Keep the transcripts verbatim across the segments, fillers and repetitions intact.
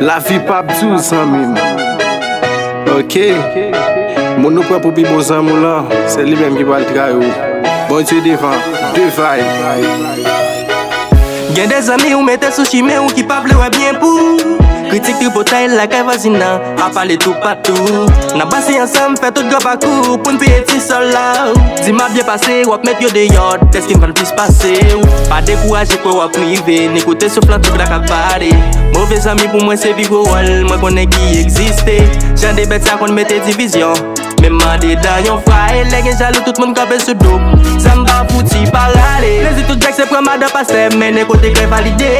Lavi p ap di w, zanmi m. Ok. Moun ou pran pou pi bon zanmi w lan, se li menm ki pral trayi w. Bondye devan, de vibe. Gen de zanmi ou mete sou chimen ou ki pa vle wè byen pou ou. Kritik, tripotay lakay vwazin nan, ap pale toupatou. N ap pase ansanm, fè tout gran pakou pou n peye ti sòl la. Di m ap byen pase, w ap met yo deyò, dèske m konn plis pase w. Pa dekouraje, kwè w ap rive, ni koute souf lan tout la k ap pale. Move zanmi pou mwen se pi gwo wòl mwen konnen ki egziste. Jan de bèt sa konn mete divizyon. Men mande dan yon fwa, e lè gen jalou, tout moun kanpe sou do. Sa m pa fouti pa rale. Plezi tout djèk se pran madan pastè, mennen kote krè valide.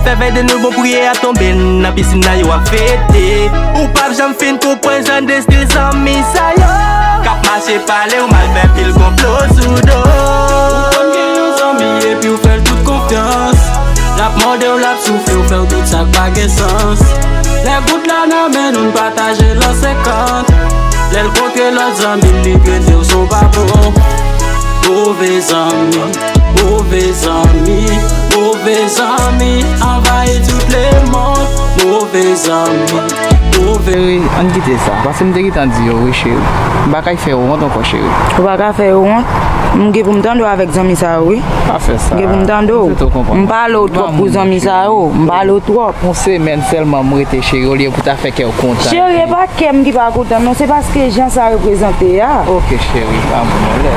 Fè vè de nou bon, priye a tonbe nan pisin nan, yo ap fete. Ou p ap janm fin konprann jan de stil zanmi sa yo. K ap mache pale w mal, fè pil konplo sou do. Ou konn gen yon zanmi epi w fè l tout konfyans. L ap mòde w, l ap soufle w, fè w tout sa k pa gen sans. Lè gout la nan men nou, n pataje lòt senkant. Lè l kontre lòt zanmi l, li trete w se w pa bon. Move zanmi, move zanmi, move zanmi anvayi tout lemonn. Move zanmi, move. Cheri, ann kite sa, paske m te gentan di yo wi, cheri. M pa kay fè w wont ankò, cheri. Ou pa ka fè yo wont. M gen pou m tande w avèk zanmi sa yo wi. Pa fè sa. M gen pou m tande w. M pale w twòp pou zanmi sa yo. M pale w twòp. Yon semèn sèlman m rete, cheri, olye pou ta fè kè w kontan. Cheri, e pa kè m ki pa kontan non, se paske jan sa reprezante a. Ok, cheri, pa moun anlè.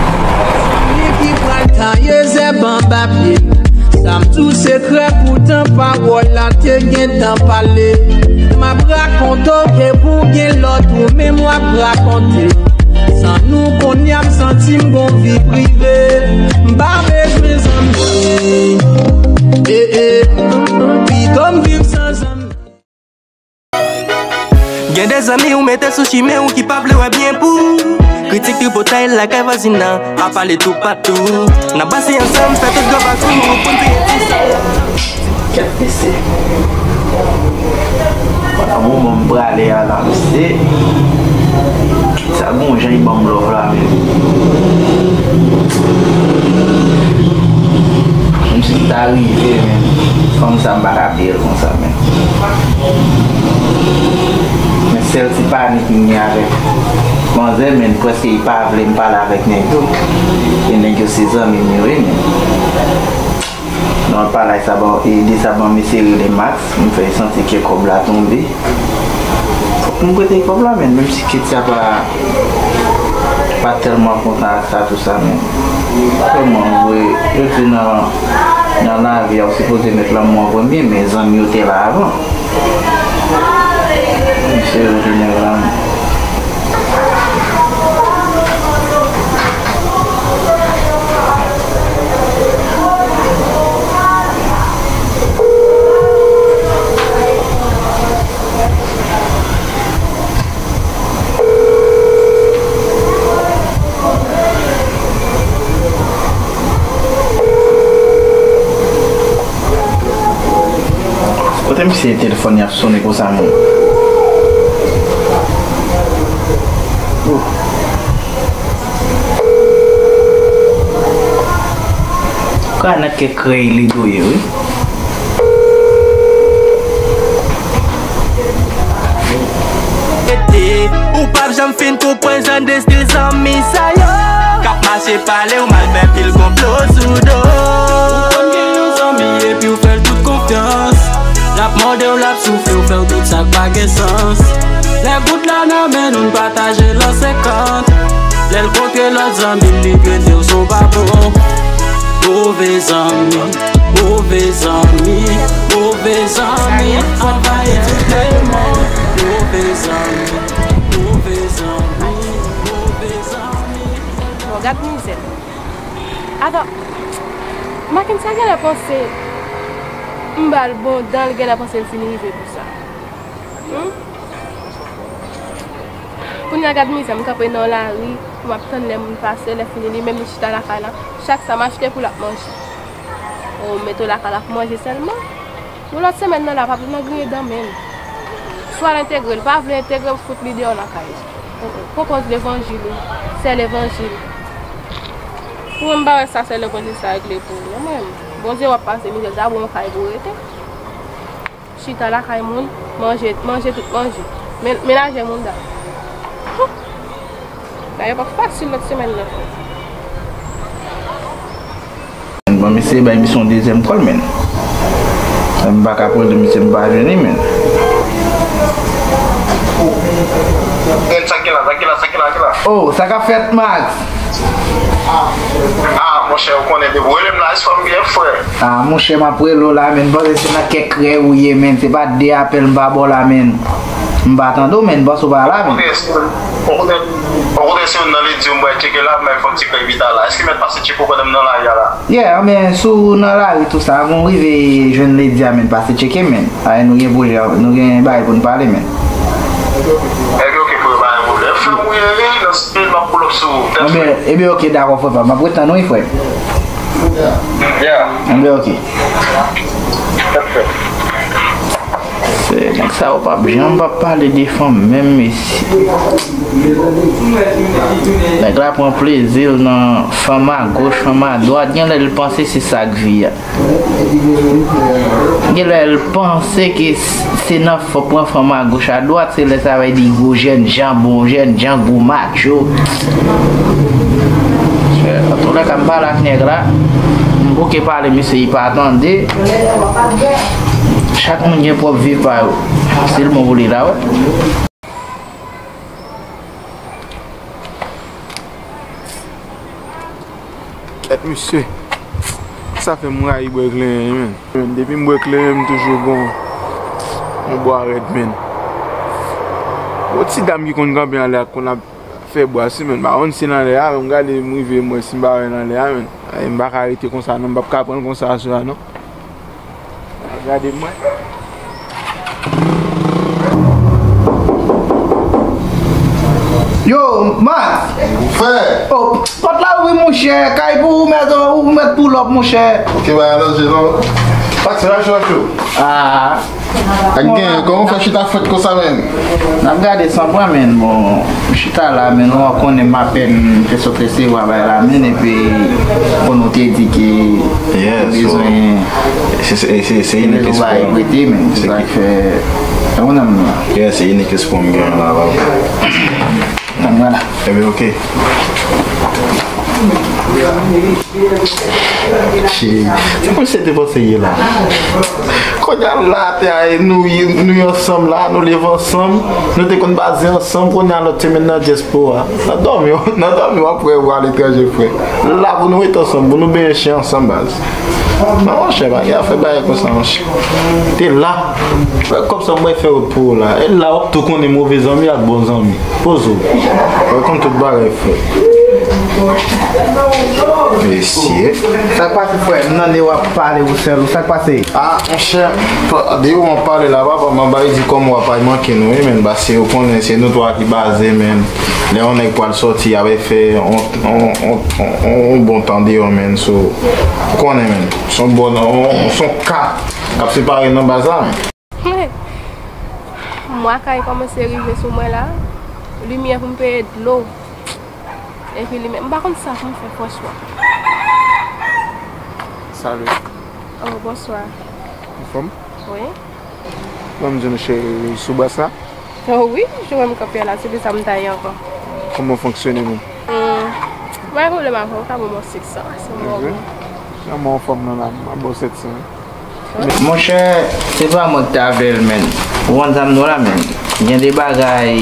Li ki pral taye zèb anba pye m. Sa m di w sekrè, poutan pawòl la te gentan pale. M ap rakonte w ke pou gen lòt ou menm w ap rakonte. San nou kounye a m santi m gon vi prive. M pa bezwen zanmi. Eh, eh. Pito m viv san zanmi. Gen de zanmi ou mete sou chimen ou ki pa vle wè byen pou ou. Kritik, tripotay lakay vwazin nan, ap pale toupatou. N ap pase ansanm, fè tout gran pakou pou n peye ti sal la. Kèt mesye. Nan moman m prale a la, mesye. Sa gon jan li ban m love la, men. Menm si m ta rive, men. Fanm sa m pa ka bliye l konsa, men. Men sèl ti panik m gen avèk manzè, men prèske li pa vle m pale avèk nèg yo. E nèg yo se zanmi m yo ye, men. Nan palay sa ban, e de sa ban mesye rele Max, m fè santi ke kòb la tonbe. Fòk m prete kòb la, men menm si kit sa pa, pa tèlman kontan ak sa, tou sa, men. Kòman vre, yo di nan, nan lavi a, ou sipoze met lanmou an premye, men zanmi yo te la avan. Misye yo te nèg la. Kote misye telefòn y ap sonnen konsa menm? Ka nan kè krèy li dwe ye, wi. Ou p ap janm fin konprann jan de stil zanmi sa yo. K ap mache pale w mal, fè pil konplo sou do. Ou konn gen yon zanmi epi w fè l tout konfyans. L ap mòde w, l ap soufle w, fè w tout sa k pa gen sans. Lè gout la nan men nou, n pataje lòt senkant. Lè l kontre lòt zanmi l, li trete w se w pa bon. Move zanmi, move zanmi, move zanmi anvayi tout lemonn. Move zanmi, move zanmi, move zanmi. Bon, gad mizè. Atò, Mackendy sa genlè panse m ba l bon dan, l genlè panse l fin rive pou sa. Hmm? Kounye a gad mizè, m kanpe nan lari, m ap tann lè moun pase, lè fini li menm li chita lakay la. Chak sa m achte pou l ap manje. O, m mete w lakay la pou manje sèlman. Yon lòt semèn nan la, pa pou nan griyen dan men l. Swa l entegre l, pa vle entegre l, fout li deyò lakay. Pwopòz levanjil ou, sè levanjil. Pou mwen, m pa wè sa sè levanjil sa regle pou ou non, mwen. Bondye w ap pase mizè, l ta ba w yon kay pou w rete. Chita lakay moun, manje, manje tout manje. Men, menaje moun da. Dayè pa fasil lòt semèn nan. Bon, misye bay misye yon dezyèm kòl, men. M pa ka pran de misye, m pa jwenn li, men. Sa ki la, sa ki la, sa ki la, ki la? Oh, sa k ap fèt, Max? Ah, monchè, ou konnen depi w rele m la, se fò m byen, frè. Ah, monchè, m ap rele w la, men, m panse se nan kèk krèy ou ye, men, se pa de apèl m pa ba w la, men. M pa tande w, men, m panse w pa la, men. Okontrè, si, okontrè, okontrè, si youn nan ledi yo m pral tcheke la, m bay fò m ti krèy pita la. Èske mèt pase tcheke w pandan m nan lari a la? Yeah, men, si w nan lari tou sa, avan w rive jwenn ledi a, men, pase tcheke, men. Ay, nou gen pwojè, nou gen bagay pou n pale, men. Ebyen, oke, frè, pa gen pwoblèm. Frè m ou ye, wi, nan stil m ap pull up sou ou. Ebyen, ebyen, oke, dakò, frè pa m. M ap ret tann ou, wi, frè. Yeah. Ebyen, oke. Se nèg sa yo p ap janm p ap pale de fanm menm, mesye. Nèg la pran plezi l nan fanm a goch, fanm a dwat. Genlè l panse se sa k vi a. Genlè l panse ke s-, se nan f-, pran fanm a goch a dwat, se lè sa va di gwo jèn jan, bon jèn jan, gwo macho. Antoulèka, m pale ak nèg la, m bouke pale, misye, li pa tande. Chak moun gen pwòp vi pa yo. Se l bon pou li la, wè. Kèt, mesye. Sa fè m rayi bwè kleren, men. Depi m bwè kleren, m toujou gon yon bwa rèd, men. Yon ti dam ki konn kanpe anlè a, konn ap fè bwa si, men. M pa konn si l anlè a, men m gade, m rive, m wè si m pa wè l anlè a, men. Ay, m pa ka rete konsa, non. M p ap ka pran l konsa aswè a, non. Gade mwen. Yo, Max! Frè! Oh, pòt la ouvri, monchè. Kay pou ou mèt, ou mèt pull up, monchè. Ok, ba, alò, je non. Max, la cho, la cho. Ah. Ak gen, kòman w fè chita frèt konsa, menm? N ap gade san pran, menm. Bon. M chita la, men nou konnen m apèn fè sot resevwa bay la, men epi pou nou te di ke bezwen, se, se, se, se Inès ki bay prete, men se sa k fè, se yon nonm la. Yeah, se Inès ki pou m gen la, la. Nan mwen la. Ebyen, oke. Cheri, se konn se te panse ye la. Kounye a la, te a, nou, nou ansanm la, nou leve ansanm, nou te konn baze ansanm, kounye a lòt semèn nan dyaspora. Nan dòmi, nan dòmi, w ap wè ou aletranje, frè. La pou nou rete ansanm, pou nou benyen chen ansanm, baz. Non, monchè, pa gen afè bagay konsa, monchè. Te la. Kòb sa mwen fè wout pou ou la. E la, w ap tou konnen move zanmi ak bon zanmi. Poze w. Ou konn tout bagay, frè. Mesye. Sa k pase, frè? M tande w ap pale ou sèl ou. Sa k pase? Ah, monchè, depi w ap pale la, papa, m ap bay di kòman w ap manke nou, wi, men, paske ou konnen se nou twa ki baze, men. Lè yon nèg pral sòti, y ap fè yon, yon, yon, yon, yon bon tan deyò, men, so, ou konnen, men. Se yon bon, yon, yon, se yon ka k ap separe nan baz la, men. Mwa kay kòmanse rive sou mwen la. Limyè pou m peye dlo. Epi li menm, m pa konn sa pou m fè, franchman. Salut. Oh, bonswa. Anfòm? Wi. Ban m di nou, cheri, sou bas la? Oh wi, jan w wè m kanpe a la, se de sa m ta ye ankò. Kòman w fonksyone menm? Hmm. Mwen pwoblèm avè w, ka ban m yon sèt san, se mò. Kòman w anfòm nan la, m ap ba w sèt san. Monchè, se pa mwen ki t avè l, men. Ou konn sa m di w la, men. Gen de bagay,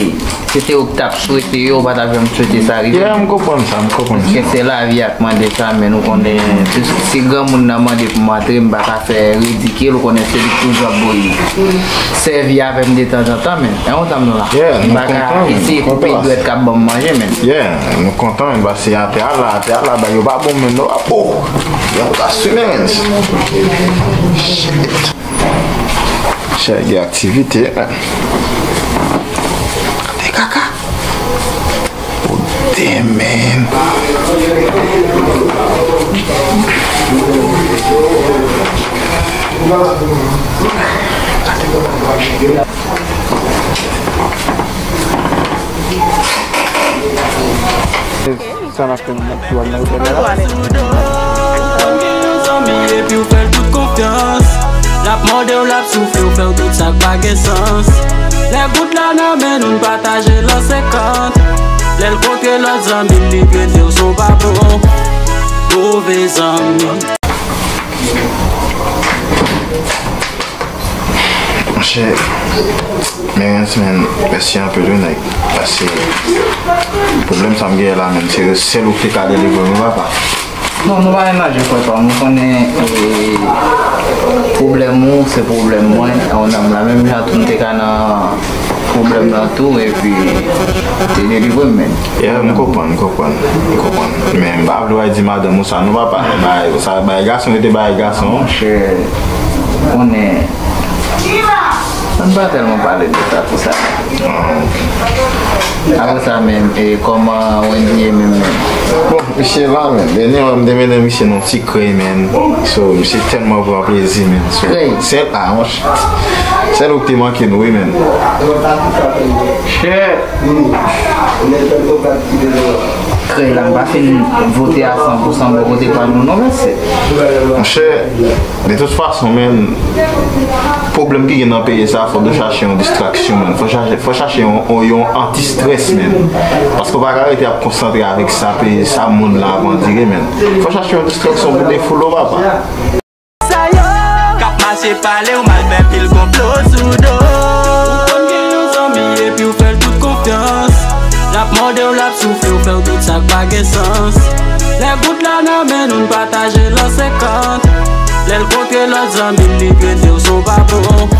si se ou ki t ap swete yo, ou pa t ap janm swete sa rive. Yeah, m konprann sa, m konprann sa. Paske se lavi a k mande sa, men ou konnen, si, si granmoun nan mande pou m antre, m pa ka fè ridikil, ou konnen se li k toujou ap voye. Sèvi avè m detanzantan, men. E konn sa m di w la. Yeah, m pa ka eseye koupe dwèt k ap ban m manje, men. Yeah, nou kontan, men, paske atè a la, atè a la, bagay yo pa bon, men, nou ap, oh! Yo pa simen, men. Shit. Chè gen aktivite, men. Gade kaka. Oh, damn, man. Sa n ap fè, n ap tou al nan otèl la. Zanmi epi w fè l tout konfyans. L ap mòde w, l ap soufle w, fè w tout sa k pa gen sans. Lè goud la nan men nou, n pataje l an senkant. Lè l kontre lòt zanmi l, li trete w se w pa bon. Move zanmi. Monchè, Merens, men, mèsi anpil, wi, nèg. Paske pwoblèm sa m genyen la, men, se sèl ou ki te ka delivre m, wi, papa. Non, nou pa menm laj, frè pa m. Ou konnen, e, pwoblèm ou, se pwoblèm mwen. Yon nonm la, menm jan tou, m te ka nan pwoblèm nan tou, epi te delivre m, men. Yeah, m konprann, m konprann, m konprann. Men m pa vle w al di madanm ou sa, non, papa. Bay, sa, bay gason, rete bay gason. Monchè, konnen, ann pa tèlman pale de sa, tou sa. Ah, ok. Apre sa menm, e kòman Wendy ye menm, menm? Bon, misye la, men. Dènye an, m te mennen misye nan ti krèy, men. So, misye tèlman pran plezi, men. So, krèy. Sèl, ah, monchè. Sèl ou ki te manke nou, wi, men. Shit. Krèy la, m pa fin vote a san pou san bò kote pa nou, non, mesye. Monchè, de tout fason, men, pwoblèm ki gen nan peyi sa, fòk nou chache yon distraksyon, men. Fò chache, fò chache yon, yon, yon anti-strès, men. Paske w pa ka rete ap konsantre avèk sa peyi, sa mond la ap andire, men. Fò chache yon distraksyon pou defoule w, papa. Sa yo k ap mache pale w mal, fè pil konplo sou do. Ou konn gen yon zanmi epi w fè l tout konfyans. L ap mòde w, l ap soufle w, fè w tout sa k pa gen sans. Lè goud la nan men nou, n pataje l an senkant. Lè l kontre lòt zanmi l, li trete w se w pa bon.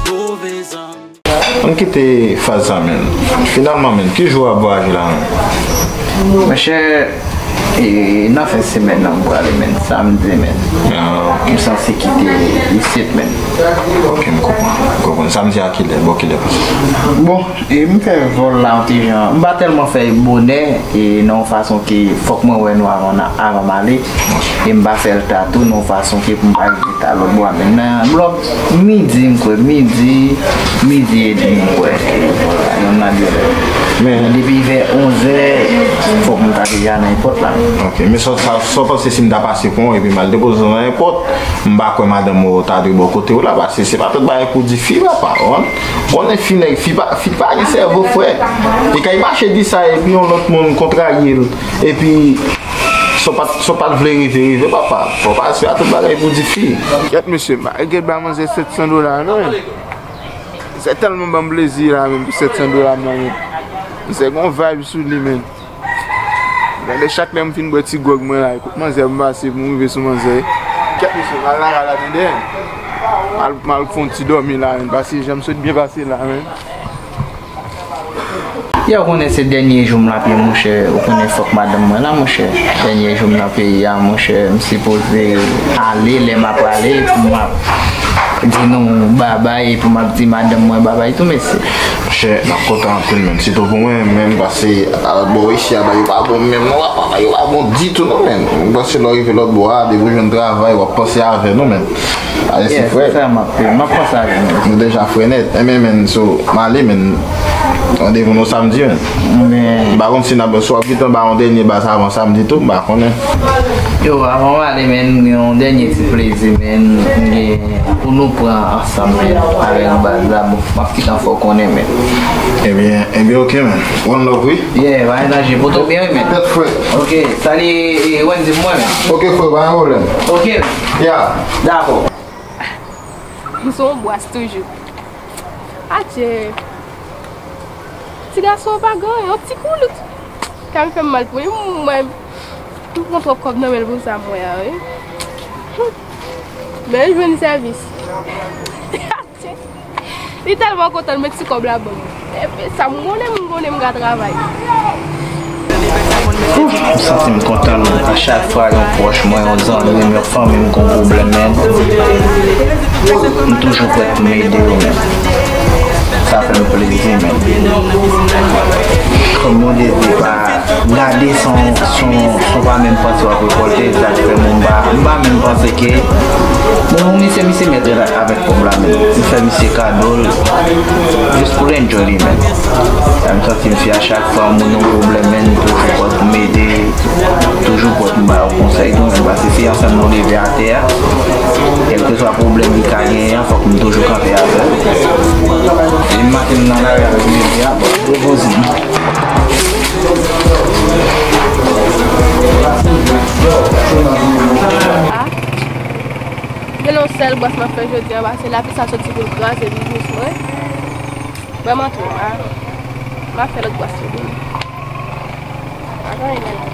Move zanmi. Ann kite faz sa, men. Finalman, men, ki jou w ap vwayaje la, men? Monchè, e, nan fen semèn nan, m prale, men, samdi, men. Ah, ok. M sanse kite isit, men. Ok, m konprann. M konprann. Samdi a kilè? Bò kilè pase? Bon, e m fè vòl la yon ti jan. M pa tèlman fè bonè, e nan yon fason ke fòk mwen wè nou avan, avan m ale. E m pa fè l ta tou nan yon fason ke pou m pa rive ta lòt bò a, men nan lòt midi, m kwè, midi, midi edmi, m kwè. E vòl la, yonn nan de lè. Men depi vè onzè, fòk m ta deja nan èpòt la. Ok, men sa, sa, sa w panse si m ta pase pran w epi m al depoze w nan èpòt, m pa kwè madanm ou ta dwe bò kote w la, paske se pa tout bagay pou di fi, papa, w konprann? Konnen fi nèg, fi pa, fi pa gen sèvo, frè. Li kay mache di sa, epi yon lòt moun kontrarye l, epi sa w pa t, sa w pa t vle rive, rive, papa. Fò w pa espere tout bagay pou di fi. Kèt, mesye, m pa gen ba manzè sèt san dola, non. Se tèlman ban m plezi la, menm pou sèt san dola, non, men. Misye gon vibe sou li, men. Gade, chak lè m fin bwè ti gwòg mwen la, kot manzè m pase pou m rive sou manzè. Kèt, mesye, m al lakay la, tande. M al, m al fè yon ti dòmi la, men, paske jan m sot byen pase la, men. Ya, ou konnen se dènye jou m la, monchè. Ou konnen fòk madanm mwen la, monchè. Dènye jou m nan peyi a, monchè. M sipoze ale, lè m ap ale, pou m ap di nou babay, pou m ap di madanm mwen babay tou, mesye. Monchè, m ap kontan anpil, menm. Sitou pou mwen, menm, paske, a, bò isi a, bagay yo pa bon menm, non, papa, bagay yo pa bon ditou, non, menm. M panse lè w rive lòt bò a, depi w jwenn travay, w ap panse avè nou, menm. Ale, se frè. Sa m ap fè, m ap panse avè nou. Nou deja frè nèt. Enben, menm, so, m ale, menm. Randevou nou samdi, menm. Men. M pa konn si n ap, si w ap gentan ba yon dènye baz avan samdi tou, m pa konnen. Yo, avan m ale, menm, m gen yon dènye ti plezi, menm, m gen pou nou pran ansanm, menm, avèk baz la, bon, m ap kite fè w konnen, menm. Ebyen, ebyen, ok, menm. One love, wi. Yeah, pa gen danje, poto byen, wi, menm. Tèt frè. Ok, salye, e, Wendy pou mwen, menm. Ok, frè, pa gen pwoblèm. Ok. Yeah. Dakò. M se yon bwas toujou. Adje. Ti gason an pa gen anyen, yon ti koulout. Ka m fè m mal pou li, mwen, m pran twòp kòb nan men l pou sa, mwen, a, wi. Men l jwenn sèvis. Li tèlman kontan, l met ti kòb la ban m. Epi sa m konnen, m konnen m ka travay. Ouf, m santi m kontan a chak fwa yon pwòch mwen, yon zanmi m, yon fanmi m gon pwoblèm, men m toujou prèt pou m ede yo, men sa fè m plezi, men kòm Bondye di pa gade san, san, san pa menm panse w ap rekòlte, sa k fè m pa, m pa menm panse ke, bon, misye, misye mèt avèk kòb la, men m fè misye kado l jis pou l enjoy li menm. Sa m santi m fè a chak fwa yon moun yon pwoblèm, men m toujou pwè pou m ede, toujou pwè pou m ba yo konsèy tou, men paske se ansanm nou leve atè a. Kèlke Keseswa pwoblèm li ka genyen an, fòk m toujou kanpe avè l. E maten m nan lari avèk bebe a, bon, repoze m. Ah, gen yon sèl bwès m ap fè jodi a, pase lapli sa soti pou l kraze biznis mwen. Vrèman tou, ah, m ap fè lòt bwès yo vini. Pa gen anyen.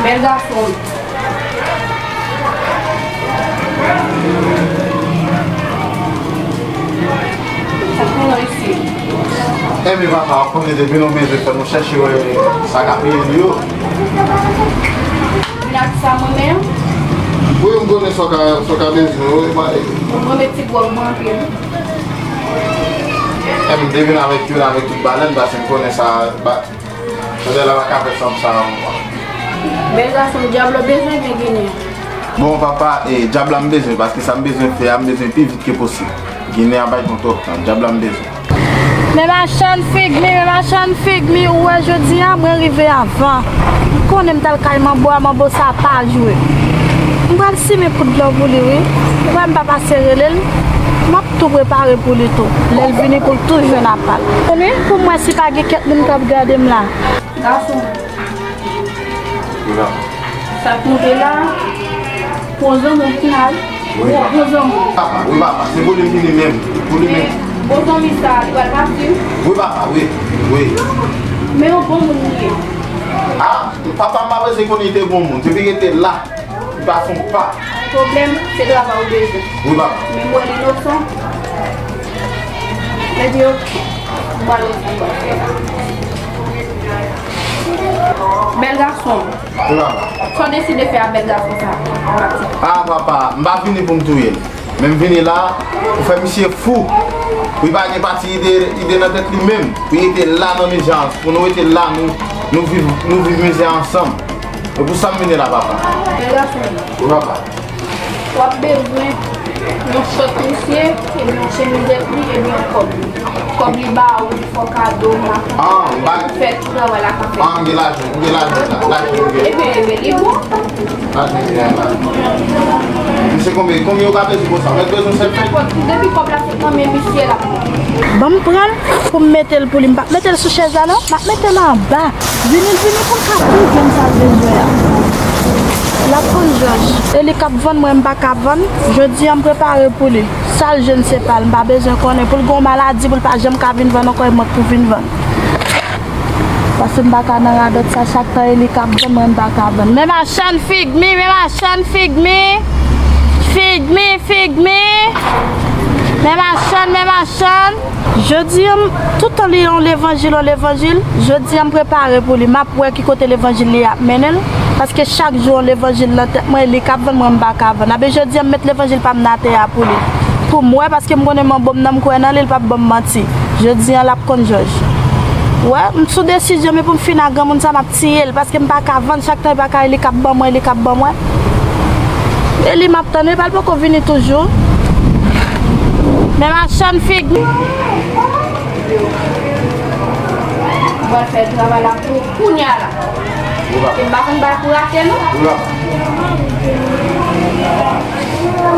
Bèl gason. Sa k gen nan isit? Enben papa, w konnen depi nou bezwen fè nou chèche wè sa k ap ye li yo. Vin ak sa mwen menm. Wi, m konnen sa w ka, sa w ka bezwen, wi, ba. Mwen met ti gwòg mwen anpil. Enben, m te vin avèk youn avèk tout balèn, paske m konnen sa, ba, Chandèla pa ka fè sanm sa ankò. Bèl gason, dyab la w bezwen oubyen Ginen an? Bon, papa, e, dyab la m bezwen, paske sa m bezwen fè a, m bezwen pi vit ke posib. Ginen an bay pran twòp tan, dyab la m bezwen. Men machann fig mi, men machann fig mi, ou wè jodi a, mwen rive avan. M konnen m t al kay manbo a, manbo sa pa jwe. M pral simen kout dlo pou li, wi. Ou wè m pa pase rele l, m ap tou prepare pou li tou. Lè l vini pou l tou jwenn apa l. Konnen pou m wè si pa gen kèk moun k ap gade m la. Gason. Wi, papa. Sa k moute la, pwozon moun ki la, wi. Wi, papa. Pwozon moun. Papa, wi, papa. Se pou li vini menm. Pou li menm. Men, pwozon li sa, li pral pati. Wi, papa, wi. Wi. Men yon bon moun li ye. Ah, papa, m pa bezwen konnen li te bon moun. Depi li te la. Li pa fè yon pa. Pwoblèm, se travay ou bezwen. Wi, papa. Men m wè l inosan. Epi, ok, m pral wè sa m pral fè la. Bèl gason. Wi, papa. Sa w deside fè a bèl gason sa a? Ah, papa, m pa vini pou m touye l. Men m vini la pou fè misye fou. Pou li pa gen pati ide, ide nan tèt li menm. Pou li rete la nan mizè a. Pou nou rete la, nou, nou viv, nou viv mizè a ansanm. Se pou sa m vini la, papa. Bèl gason. Wi, papa. W ap bezwen yon chòt misye, epi yon chemiz epi, epi yon kòb. Kòb li ba ou, li fè w kado, makout. Ah, m pa fè tout travay la ka fè. Ah, m gen lajan, m gen lajan la. Lajan m gen. Ebyen, ebyen, li bon. Lajan m gen la. Misye konbyen, konbyen yo ka peze konsa? Mwen bezwen sèl fè. Nenpòt, depi kòb la sot nan men misye la. Ban m pran l pou m mete l pou li. M p ap mete l sou chèz la non. M ap mete l anba. Vini, vini pou l ka tou jwenn sa l bezwen an. L ap konn jòj. E li k ap vann, mwen m pa ka vann. Jodi a m prepare pou li. Sa l jwenn se pa l. M pa bezwen konnen. Pou l gen yon maladi, pou l pa janm ka vin vann ankò, e mwen k pou vin vann. Paske m pa ka nan radòt sa, chak tan e li k ap vann, mwen m pa ka vann. Men machann fig mi, men machann fig mi. Fig mi, fig mi. Men machann, men machann. Jodi a, m, tout tan li yon levanjil, yon levanjil. Jodi a, m prepare pou li. M ap wè ki kote levanjil li ap mennen l. Paske chak jou yon levanjil nan tèt mwen, li k ap vann, mwen m pa ka vann. Abe jodi a, m met levanjil pa m nan atè a pou li. Pou m wè, paske m konnen manbo m nan, m kwè nan li, li p ap ban m manti. Jodi a, l ap konn jòj. Wè, m sou desizyon, men pou m fin ak granmoun sa, m ap tiye l, paske m pa ka vann, chak tan e pa ka, e li k ap ban mwen, e li k ap ban mwen. E li m ap tann, wi, pa l poko vini toujou. Men machann figi. Mwen fè travay la pou kounya la. E m pa konn bay pou rate, non. W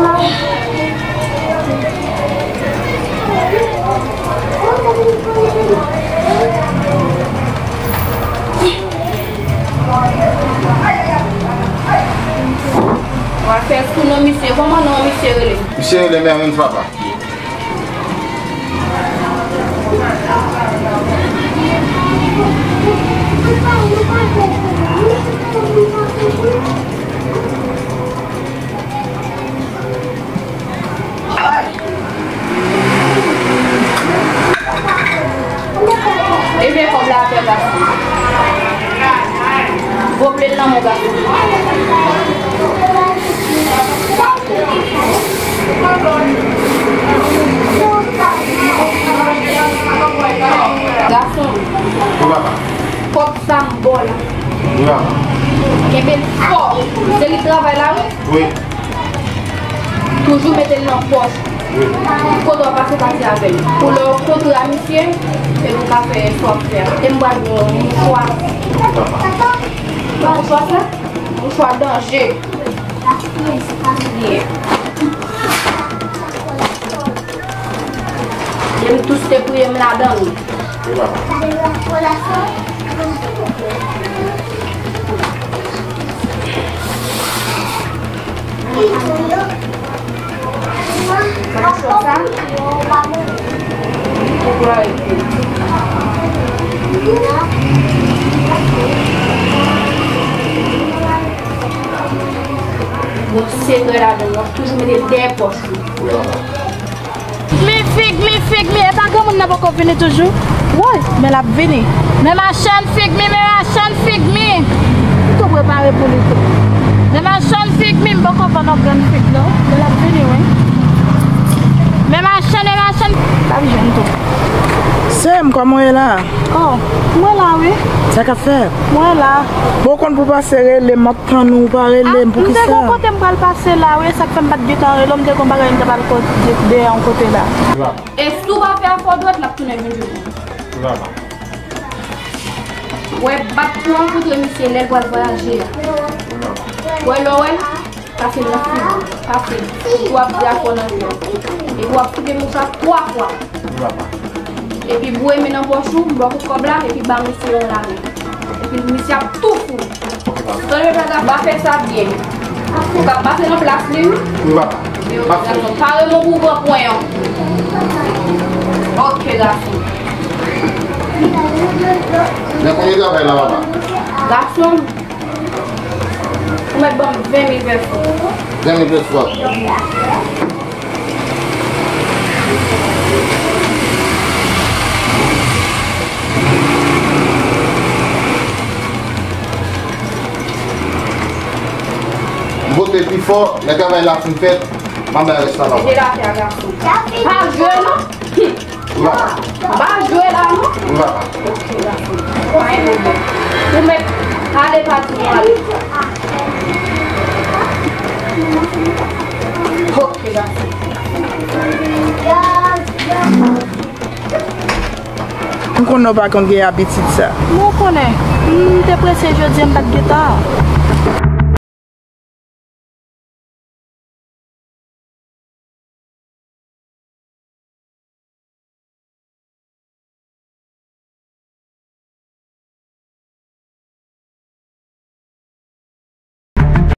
a fè sou non misye. Kòman non misye rele? Misye rele Mervens, papa. Ebyen, kòb la atè, gason. Vople l nan men w, gason. Gason. Wi, papa. Kòb sa m ba w la. Wi, papa. Kenbe l fò. Se li k travay la, wi. Wi. Toujou mete l nan pòch. Wi. Kote w ap pase, pase avè l. Pou lè w kontre a misye, e pou w ka fè sa w ap fè a. E m pral ba w yon mouchwa. Wi, papa. Mouchwa sa, mouchwa danje. Byen. E m tous te priye m ladan l. Wi, papa. Mouchwa sa, pou glwa Bondye. Gon sekrè ladan l, w ap toujou mete l dèyè pòch ou. Wi, papa. Mi fig mi, fig mi, e pa granmoun nan poko vini toujou? Woy, men l ap vini. Men machann fig mi, men machann fig mi. M tou prepare pou li tou. Men machann fig mi, m poko vann yon grenn fig non. Men l ap vini, wi. Men machann, men machann. L ap jwenn tou. Sè m, kòman w ye la? Oh, mwen la, wi. Sa k ap fèt? Mwen la. Bon, w konn pou pase rele m, m ap tann ou, ou pa rele m, poukisa? M te gon kote m pral pase la, wi, sa k fè m pa t gentan rele w, m te gon bagay m te pral kote, dèyè yon kote la. E si w pa fè afè w dwat, l ap tounen vin jwenn ou. Wè, bat pou w rankontre misye lè l pral vwayaje a. Wè, lè w wè l, pase nan figi l, pase l. Epi w ap di afè w nan vi w. Epi w ap souke mouchwa twa fwa. Epi boure men nan pòch ou, m ba w kòb la, epi ba misye yon lame. Epi misye ap tou fou. Tande, papa, pa fè sa byen. Ou ka pase nan plas li, wi. Wi, papa. Yo, gason, pare men w pou w pran pwen an. Ok, gason. Men konbyen travay la, papa? Gason, ou mèt ban m ven mil peso. Ven mil peso, papa. M pote pi fò, lè travay la fin fèt, m a bay rès la, papa. Mete l atè a, gason. Pa jwe non. M pa jwe la non. Ok, gason. Pa gen pwoblèm. Ou mèt ale pati nou ale. Ok, gason. M konnen w pa konn gen abitid sa. Mwen konnen. M te prese jodi a, m pa t gen tan.